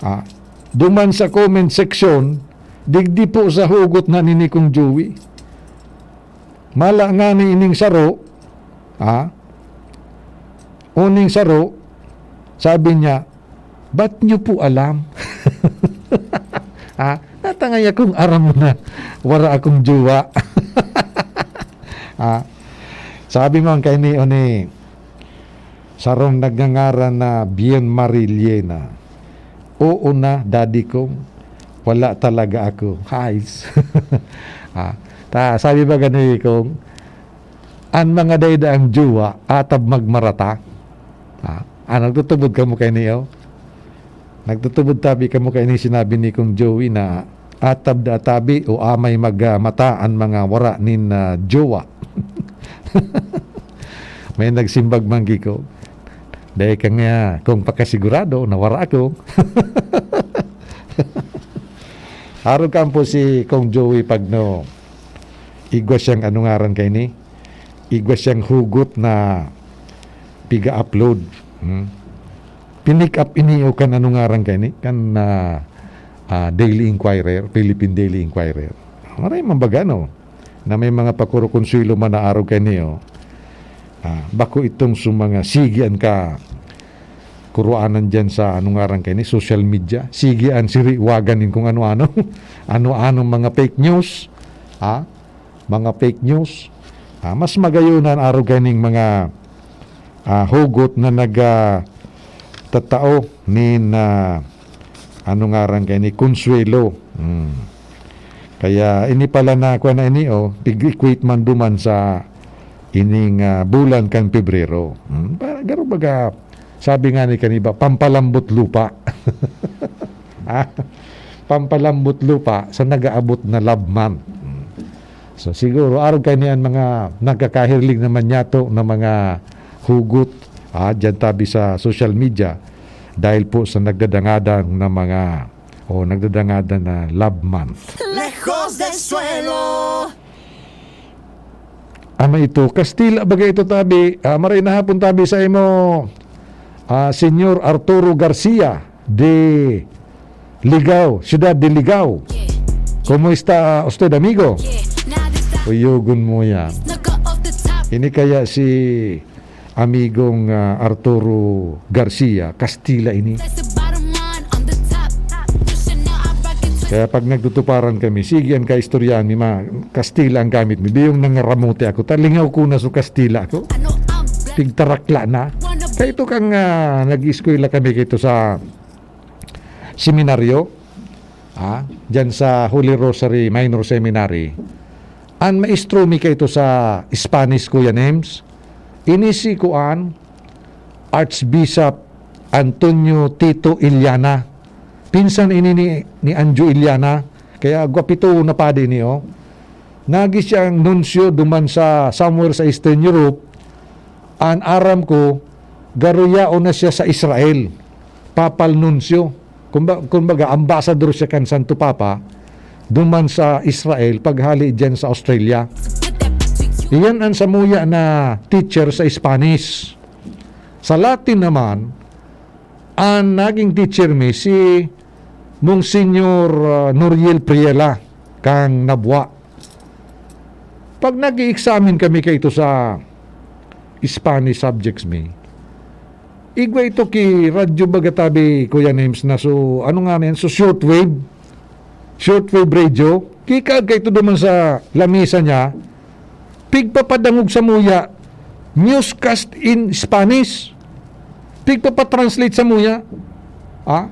ah, duman sa comment section, digdi po sa hugot na ni Kong Joey. Mala nga ni ining saro, ah, uning saro, sabi niya, "Ba't niyo po alam?" Ah, natangay akong aram mo na, wara akong jowa. Ah, sabi man kay ni, o ni, sarong nagngangaran na Bien Mariliena. "Oo na, Daddy Kong, wala talaga ako." Hais. Ah, ta, sabi ba gani kong, "An mga dai-daang jowa, atab magmarata." Ah, ah, nagtutubod kamo kay niyo? Nagtutubod tabi kamo kay ni sinabi ni Kong Joey na atab da tabi o amay mag, ah, mata an mga wara nin, ah, jowa. May nagsimbag man giko, "Dai ka nga kung pakasigurado na wara ako." Arog kan po si Kong Joey Pagno. Igwa siyang ano ngaran kay ni? Igwa siyang hugot na piga-upload. Hmm? Pinick up ini o kan ano ngaran kay ni? Kan, ah, ah, Daily Inquirer, Philippine Daily Inquirer. Maray man baga, no? Na may mga pakuro-konsuelo man na arog kay ni, oh. Ah, bako itong sa mga sige an ka kuruanan diyan sa, ano ngaran kay ni, social media. Sige an siriwagan nin kung ano-ano. Ano-anong mga fake news. Ha? Mga fake news. Ah, mas magayon na an arog kay ning mga, ah, hugot na nag, ah, tatao nin, ah, ano ngaran kay ni, Consuelo. Hmm. Kaya ini pala na, kuwan na ini, oh, pig-equate man duman sa ining, ah, bulan kan Pebrero. Hmm. Para garo baga, sabi nga ni kaniba, pampalambot lupa. Ah, pampalambot lupa sa nag-aabot na love month. Hmm. So, siguro, arog kay niyan mga nagkakahirling naman yato na mga hugot, ah, dyan tabi sa social media dahil po sa nagdadangadang na mga, o nagdadangadang na love month. Lejos del suelo. Ama ito, Kastila baga ito tabi. Ah, maray na hapon tabi sa imo, ah, Senyor Arturo Garcia de Ligao, Ciudad de Ligao. Kumusta usted, amigo? Uyogon mo yan. Ini kaya si amigong, ah, Arturo Garcia, Kastila ini. Kaya pag nagtutuparan kami, sige an kaistoryahan mi, ma-, Kastila ang gamit mi. Biyong nangaramote ako, talingaw ko na so Kastila ako. Pigtarakla na. Kaya ito kang, ah, nag-eskwela kami kito sa seminaryo, ah, dyan sa Holy Rosary Minor Seminary. An maestro mi kaito sa Spanish, Kuya Nems, ini si kuan, Archbishop Antonio Tito Iliana. Pinsan ini ni, ni Anjo Iliana. Kaya gwapito na padi ini, oh. Nagi siyang nuncio duman sa somewhere sa Eastern Europe. An aram ko, garuyaon na siya sa Israel. Papal nuncio. Kumba-, kumbaga, ambassador siya kan Santo Papa, duman sa Israel, paghali diyan sa Australia. Iyan ang samuya na teacher sa Spanish. Sa Latin naman, ang naging teacher mi si Monsignor, ah, Noriel Priela, kang Nabua. Pag nag-i-examine kami kaito sa Spanish subjects mi, igwa ito ki radyo baga tabi, Kuya Names, na so, ano nga na yan? So, shortwave. Shortwave radio. Kikaag kaito duman sa lamesa niya, pigpapadangog samuya, newscast in Spanish. Pigpapatranslate samuya. Ah?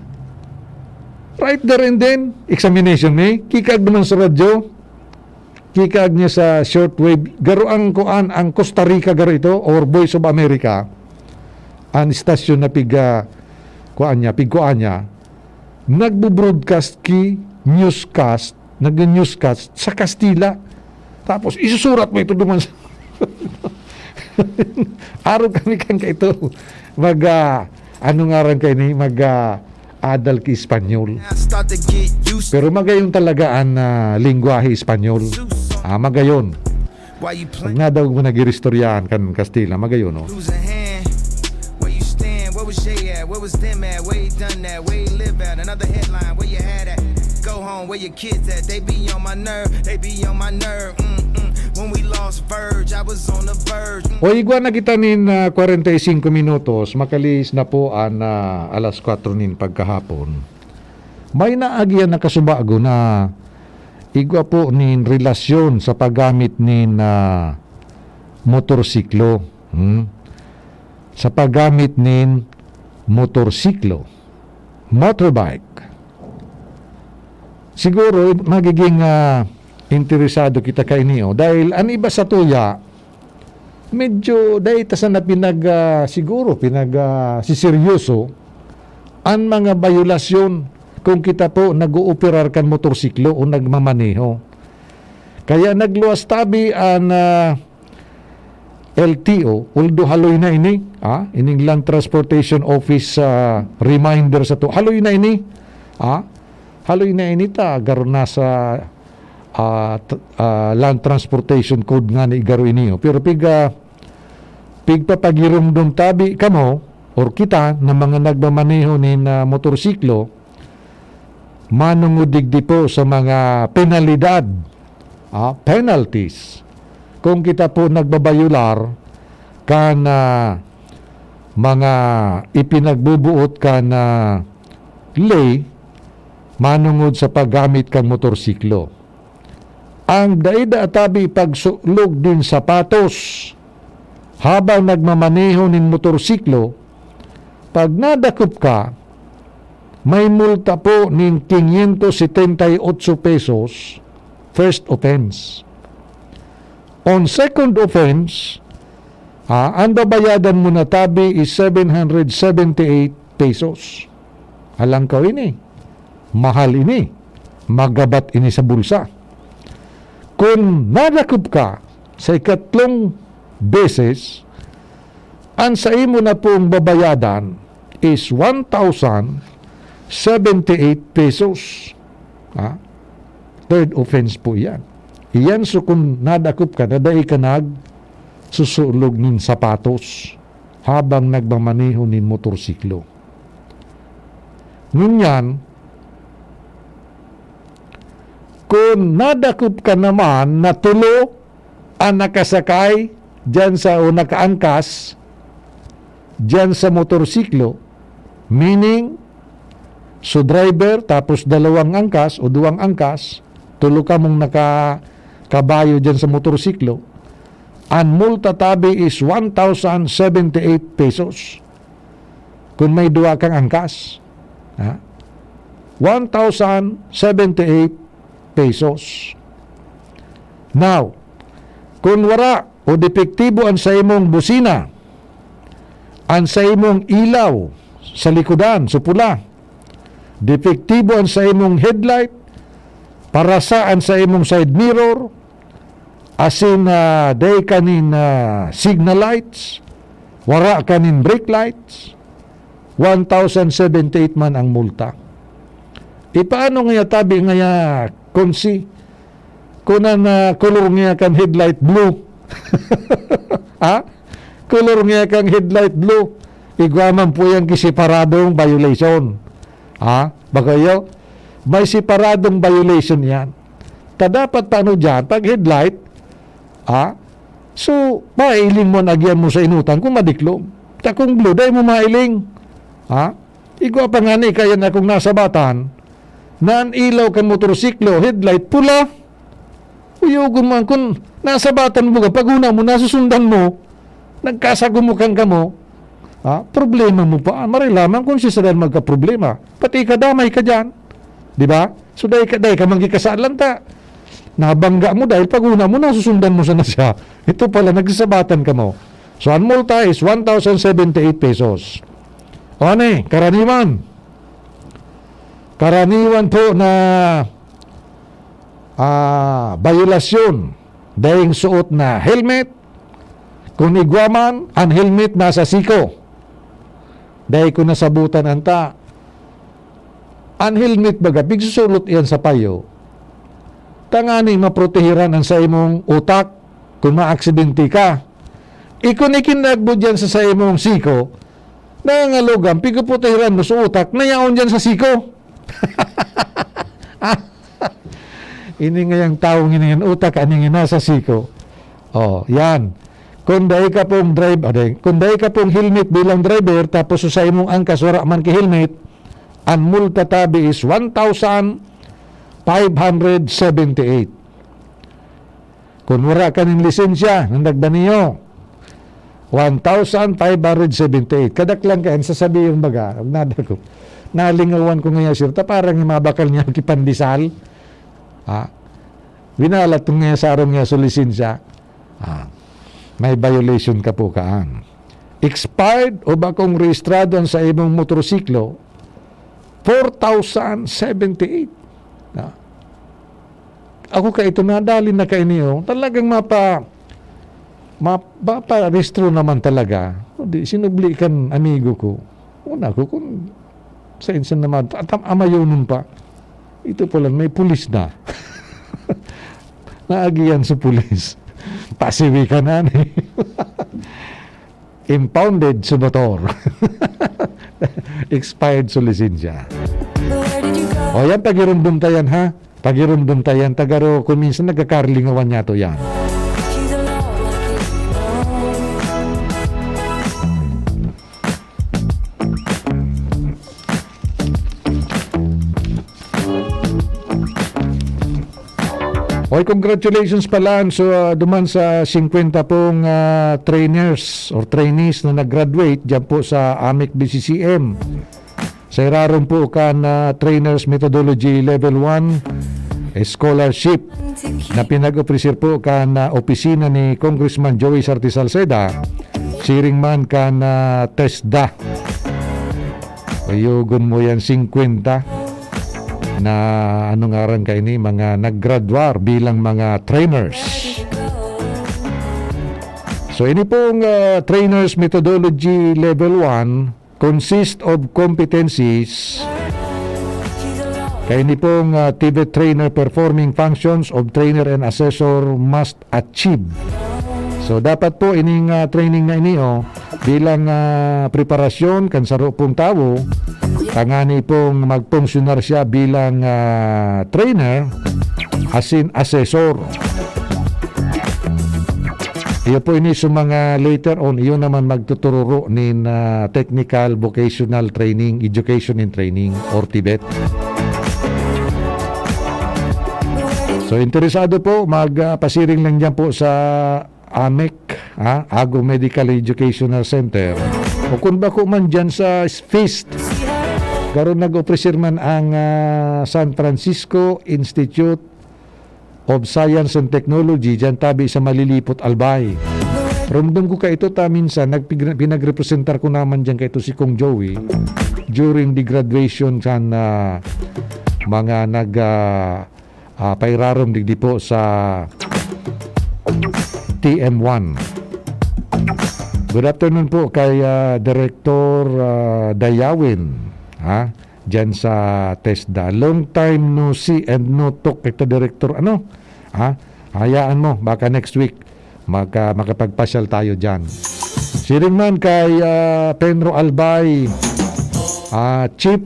Right there and then, examination mi. Kikaag duman sa radyo. Kikaag niya sa shortwave. Garo ang kuan, ang Costa Rica garo ito, or Voice of America. Ang istasyon na pig, ah, kuan niya, pigkuan niya. Nagbo-broadcast ki newscast, nag-newscast sa Kastila. Tapos, isusurat mo ito duman sa Araw kami kan kaito. Mag, ah, ano ngaran kaini? Mag, ah, adal ki Espanyol. Pero magayon talaga an, ah, lengwahe Espanyol. Ah, magayon. Pag nadangog mo nag-iristoryahan kan Kastila, magayon, no? Where you stand? Where was Jay at? Where was them at? Where he done that? Where he live at? Another headline, where you had at? Go home, where your kids at? They be on my nerve, they be on my nerve. Mm-mm. When we lost Verge, I was on the verge. Mm. O, igwa na kita nin, ah, kwarenta y singko minutos, makalihis na po an, ah, alas kwatro nin pagkahapon. May naagihan na kasubago na igwa po nin relasyon sa paggamit nin, ah, motorsiklo. Hmm? Sa paggamit nin motorsiklo, motorbike. Siguro, magiging, ah, interesado kita kaini, oh, dahil an iba sa tuya, medyo dai ta sana pinag, ah, siguro, pinag, ah, siseryoso an mga bayolasyon kung kita po nag-ooperar kan motorsiklo o nagmamaneho. Kaya nagluwas tabi an, ah, L T O, although haloy na ini, ah, ining Land Transportation Office, ah, reminder sa to. Haloy na ini, ah, haloy na ini ta, garo na sa, ah, t-, ah, Land Transportation Code nga ni garo ini, oh. Pero piga, pigpapagiromdom tabi kamo or kita na mga nagmamaneho nin, ah, motorsiklo, manungo digdi po sa mga penalidad, ah, penalties. Kung kita po nagbabayular kan, ah, mga ipinagbubuot kan, ah, ley manungod sa paggamit kan motorsiklo. Ang dai daa tabi pagsulog nin sapatos habang nagmamaneho nin motorsiklo, pag nadakop ka, may multa po nin quinientos setenta y ocho pesos, first offense. On second offense, ah, ang babayadan mo na tabi is seven hundred seventy-eight pesos. Alangkaw ini, mahal ini, magabat ini sa bulsa. Kun nadakop ka sa ikatlong beses, ang saimo na pong babayadan is one thousand seventy-eight pesos. Ha? Third offense po iyan. Iyan so kun nadakop ka na dai ka nagsusulog nin sapatos habang nagmamaneho nin motorsiklo. Ngunyan, kun nadakop ka naman na tulo an nakasakay diyan sa, o nakaangkas diyan sa motorsiklo, meaning, so driver, tapos dalawang angkas o duwang angkas, tulo kamong nakakabayo diyan sa motorsiklo, an multa tabi is one thousand seventy-eight pesos. Kun may duwa kang angkas, ha? One thousand seventy-eight pesos. Now, kun wara o depektibo an saimong busina, an saimong ilaw sa likodan, sa pula, depektibo an saimong headlight, parasa an saimong side mirror, asin, ah, dai ka nin, ah, signal lights, wara ka nin brake lights, one thousand seventy-eight man ang multa. Ipaano ngaya tabi ngaya, Konsi? Kunan na kolor ngaya kan headlight blue. Ha? Kolor ngaya kan headlight blue. Igwa man po yan ki separadong violation. Ha? Bako iyo? May separadong violation yan. Ta dapat paano diyan? Pag headlight, ha? So, mailing mo an agian mo sa inutan kung madiklom. Ta kung blue, dai mo mailing. Ha? Igwa pa ngani kaya na kung nasabatan, na an ilaw kan motorsiklo, headlight, pula. Uyogon mo an kun nasabatan mo ka, paghona mo, nasusundan mo, nagkasagumukan kamo, ha? Problema mo pa. Maray lamang kung siya sa magkaproblema. Pati ka, damay ka diyan. Di ba? So, dai ka, dai ka man gikasalan ta. Nabangga mo dahil paghona mo, nasusundan mo sana siya. Ito pala, nagsasabatan kamo. So, an multa is one thousand seventy-eight pesos. O, ano eh, karaniwan. Karaniwan po na, ah, bayolasyon, daing suot na helmet, kun igwa man, an helmet nasa siko. Dai ko nasabutan anta. An helmet baga, pigsusulot iyan sa payo. Tangani maprotehiran an saimong utak kun maaksidente ka. Ikon ikinagbo diyan sa saimong siko, nangangalugan, pigpuprotehiran mo sa utak na yaon diyan sa siko. Ini ngayang tawong ini, an utak, ani nga nasa siko. Oh, yan. Kung dai ka pong drive, aday, kung dai ka pong helmet bilang driver, tapos sa imong angkas wala man ki helmet, ang multa tabi is one thousand five hundred seventy-eight. Kung wala ka nin lisensya, nang nagdaniyo, one thousand five hundred seventy-eight. Kadaklan ka, ang sasabihin baga, nada ko. Nalingawan ko ngayon, sir, ta parang mabakal niya kipandesal. Ah, binalat ko ngayon sa arong niya sa lisensya. Ah, may violation ka po kaan. Expired o bakong rehistrado ang sa imong motorsiklo, four thousand seventy-eight. Ah. Ako ka ito, nadali na kaini, oh. Talagang mapa-, map-, maparehistro naman talaga. O di, sinubli kan amigo ko. Una ko kung sain-sain naman. At am-, amayonon pa. Ito pala, may pulis na. Naagihan sa pulis. Pasiwi ka na, ni. Impounded sa motor. Expired sa lisensya. O yan, pagirumdum ta yan, ha? Pagirumdum ta yan. Tagaro, kung minsan nagkakarlingawan niya to yan. Oy, congratulations pala so, ah, duman sa singkwenta pong, ah, trainers or trainees na nag-graduate diyan po sa AMEC B C C M. Sa irarom po kan, ah, Trainers Methodology Level one Scholarship na pinag-ofrecer po kan, ah, opisina ni Congressman Joey Sarte Salceda, siring man kan, ah, TESDA. Uyogon mo yan, singkwenta na, ano ngaran ka ini, mga naggraduar bilang mga trainers. So, ini pong, ah, Trainers Methodology Level one consist of competencies. Kaya ini pong, ah, TVET trainer performing functions of trainer and assessor must achieve. So, dapat po ining, ah, training na ini, oh, bilang, ah, preparasyon kan saro pong tawo, tangani pong magpungsyunar siya bilang, ah, trainer, asin assessor. Iyo po ini sa mga later on, iyo naman magtutururo nin, ah, technical vocational training, education and training, or TVET. So, interesado po, mag, ah, pasiring lang dyan po sa AMEC, ha? Ago Medical Educational Center. O kung bako man dyan sa FIST, karon nag-ofrecer man ang, ah, San Francisco Institute of Science and Technology, dyan tabi sa Malilipot, Albay. Rumdom ko ka ito ta minsan, nagpig-, pinagrepresentar ko naman dyan ka ito si Kong Joey during the graduation kan, ah, mga nag, ah, ah, pairarom digdi po sa T M one. Good afternoon po kay, ah, Director, ah, Dayawin, ha? diyan sa TESDA. Long time no see and no talk kita, Direktor. Ano? Ha? Hayaan mo, baka next week, magka-, makapagpasyal tayo diyan. Siring man kay, ah, Penro Albay, ah, Chief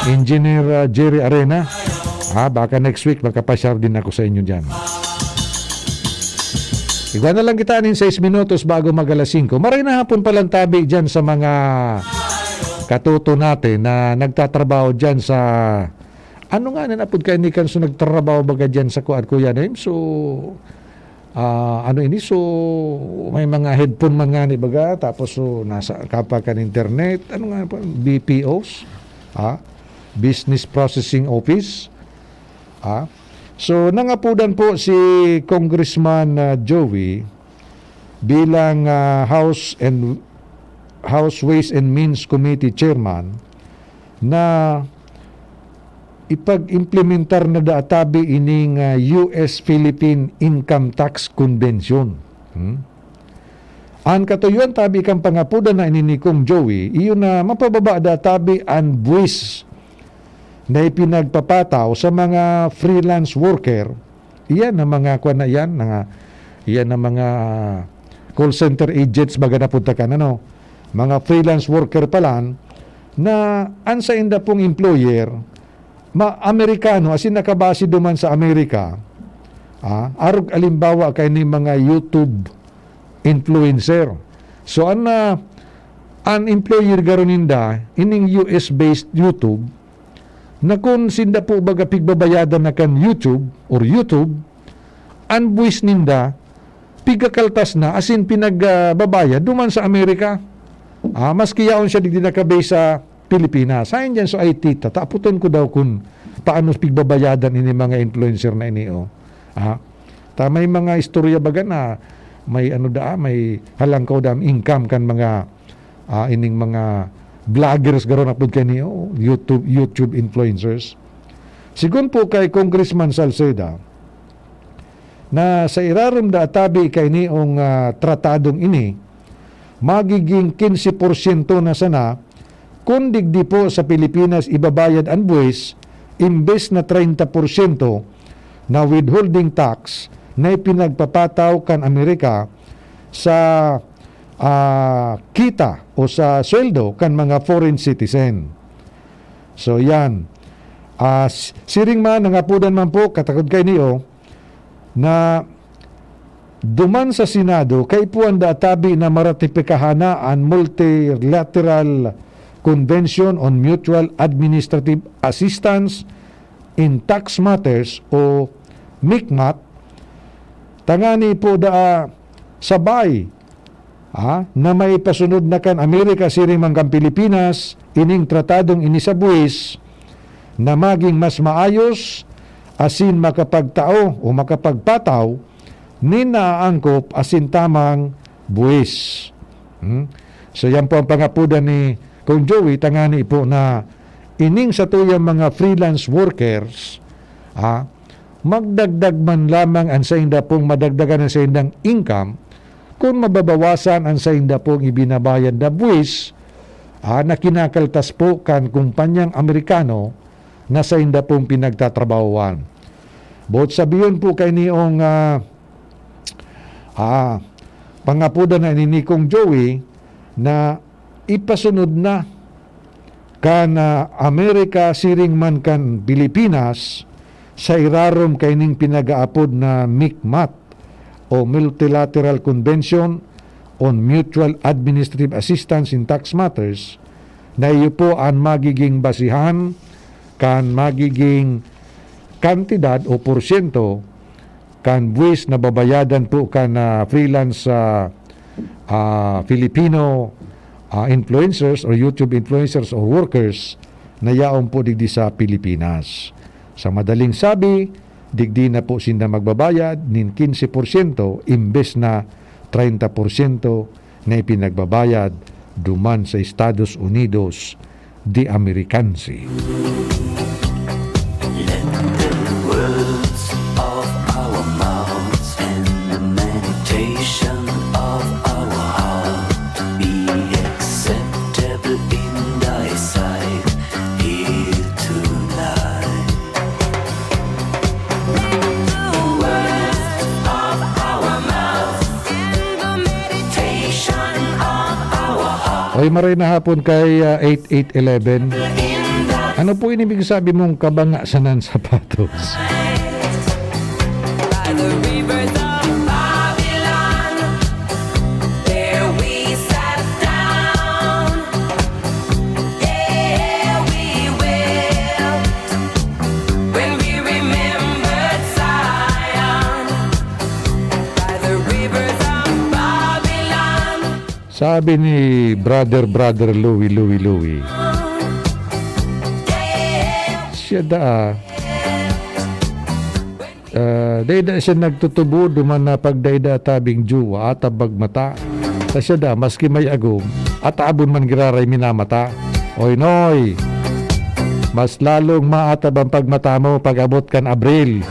Engineer, ah, Jerry Arena. Ah, baka next week, makapasyal din ako sa inyo diyan. Igwa na lang kita nin sais minutos bago mag alas singko. Maray na hapon palang tabi diyan sa mga katoto natin na nagtatrabaho diyan sa, ano nga na napod kaini kan so nagtrabaho baga diyan sa kuan, Kuya Naim? So, ah, ano ini? So, may mga headphone man nga ni baga, tapos so, nasa kapa kan internet, ano nga pa, B P Os? Ha? Business Processing Office? Ha? So, nangapudan po si Congressman, ah, Joey bilang, ah, House and, House Ways and Means Committee Chairman na ipag-implementar na daa tabi ining, ah, U S-Philippine Income Tax Convention. Hmm? An katuyoan tabi kan pangapudan na ini ni Kong Joey, iyo na mapababa daa tabi an buwis na ipinagpapataw sa mga freelance worker. Iyan ang mga, kuwan na iyan, mga, iyan ang mga call center agents, baga na punta ka na, no? Mga freelance worker palan na an sainda pong employer, ma-, Amerikano, asin nakabase duman sa Amerika, ah, arog alimbawa kay ni mga YouTube influencer. So, an, ah, an employer garo ninda, ining U S-based YouTube, na kun sinda po baga pigbabayadan na kan YouTube or YouTube, an buwis ninda, pigakaltas na, asin pinag, ah, babayad duman sa Amerika. Ah, maski yaon siya digdi naka-base sa Pilipinas. Sayon diyan, so, ay, tita, taputon ko daw kun paano pigbabayadan ini mga influencer na ini, oh. Ah, ta may mga istorya baga na may ano daa, may halangkaw daa income kan mga, ah, ining mga vloggers garo napod kani, oh, YouTube, YouTube influencers. Sigon po kay Congressman Salceda, na sa irarom daa tabi kainiong, ah, tratadong ini, magiging kinse porsyento na sana kun digdi po sa Pilipinas ibabayad an buwis, imbes na treinta porsyento na withholding tax na ipinagpapataw kan Amerika sa, ah, kita o sa sweldo kan mga foreign citizen. So, yan. Ah, s-, siring man, nangapudan man po, katakod kaini, oh, na duman sa Senado, kaipuhan daa tabi na maratipikahan na an Multilateral Convention on Mutual Administrative Assistance in Tax Matters o MICMAT, tangani po daa sabay, ah, na maipasunod na kan Amerika siring man kan Pilipinas ining tratadong ini sa buwis na maging mas maayos asin makapagtao o makapagpataw nin naaangkop asin tamang buwis. Hmm? So, yan po ang pangapudan ni Kong Joey, tangani po na ining satuyang mga freelance workers, ah, magdagdag man lamang an sainda pong madagdagan an saindang income, kun mababawasan an sainda pong ibinabayad na buwis, ah, na kinakaltas po kan kumpanyang Amerikano na sainda pong pinagtatrabahoan. Boot sabihon po kainiong, ah, ah, pangapudan na ini ni Kong Joey na ipasunod na kan, ah, Amerika siring man kan Pilipinas sa irarom kaining pinag-aapod na MICMAT o Multilateral Convention on Mutual Administrative Assistance in Tax Matters, na iyo po an magiging basihan kan magiging kantidad o porsyento kan buwis na babayadan po kan, ah, freelance, ah, ah, Filipino, ah, influencers or YouTube influencers or workers na yaon po digdi sa Pilipinas. Sa madaling sabi, digdi na po sinda magbabayad nin kinse porsyento imbes na treinta porsyento na ipinagbabayad duman sa Estados Unidos de Americanse. Let the words of our mouths and the meditation of our heart be acceptable in thy sight. Ay, maray na hapon kay, ah, eight eight eleven. Ano po ini ibig sabi mong kabanga sa nan sapatos? By the rivers of Babylon, there we sat down. Yeah, we wept when we remembered Zion. By the rivers of Babylon. Sabi ni Brother, Brother Louie, Louie, Louie. Siya daa. Ah, dai da siya nagtutubo duman na pag dai da tabing juwa, atabag mata. Ta siya da, maski may agom, atabon man giraray minamata. Oy, Noy! Mas lalong maatab ang pagmata mo pag-abot kan Abril.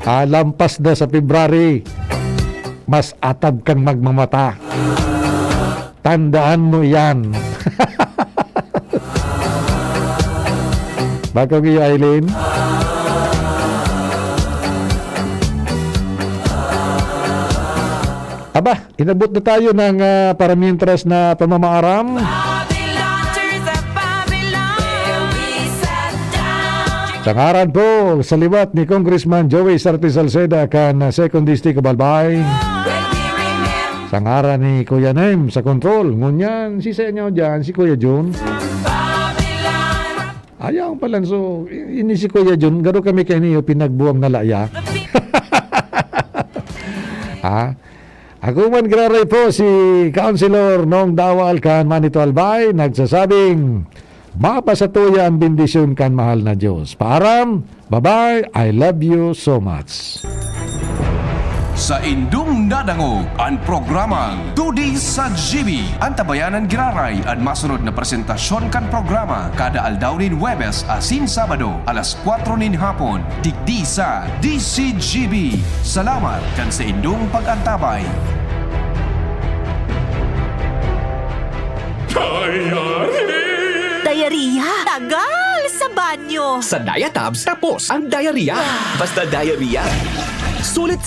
Ah, lampas na sa February, mas atab kang magmamata. Tandaan mo iyan. Bakong iyo, Aileen? Aba, inabot na tayo ng, ah, paramientras na pamamaaram. Babylon, tears of Babylon, where we sat down. Sa ngaran po, sa liwat ni Congressman Joey Sarte Salceda kan, ah, Second District of Albay. When we remember Sa ngaran ni Kuya Nem sa control. Ngunyan, si Senyo dyan, si Kuya Jun. Babylon, Ayaw palanso, ini si Kuya Jun, garo kami kay niyo pinagbuwang na laya. Ha? Ako man giraray po si Councilor Nong Dawal kan Manito Albay, nagsasabing, mapasatuya ang bendisyon kan mahal na Diyos. Paaram, bye-bye, I love you so much. Sa indong nadangog an programang Tudi sa G B. Antabayanan giraray an masunod na presentasyon kan programa kada aldaw nin Huwebes asin Sabado, alas kwatro nin hapon, digdi sa D C G B. Salamat kan sa indong pag-antabay. Diarrhea! Tagal sa banyo! Sa Diatabs, tapos ang diarrhea. Basta diarrhea. Sulit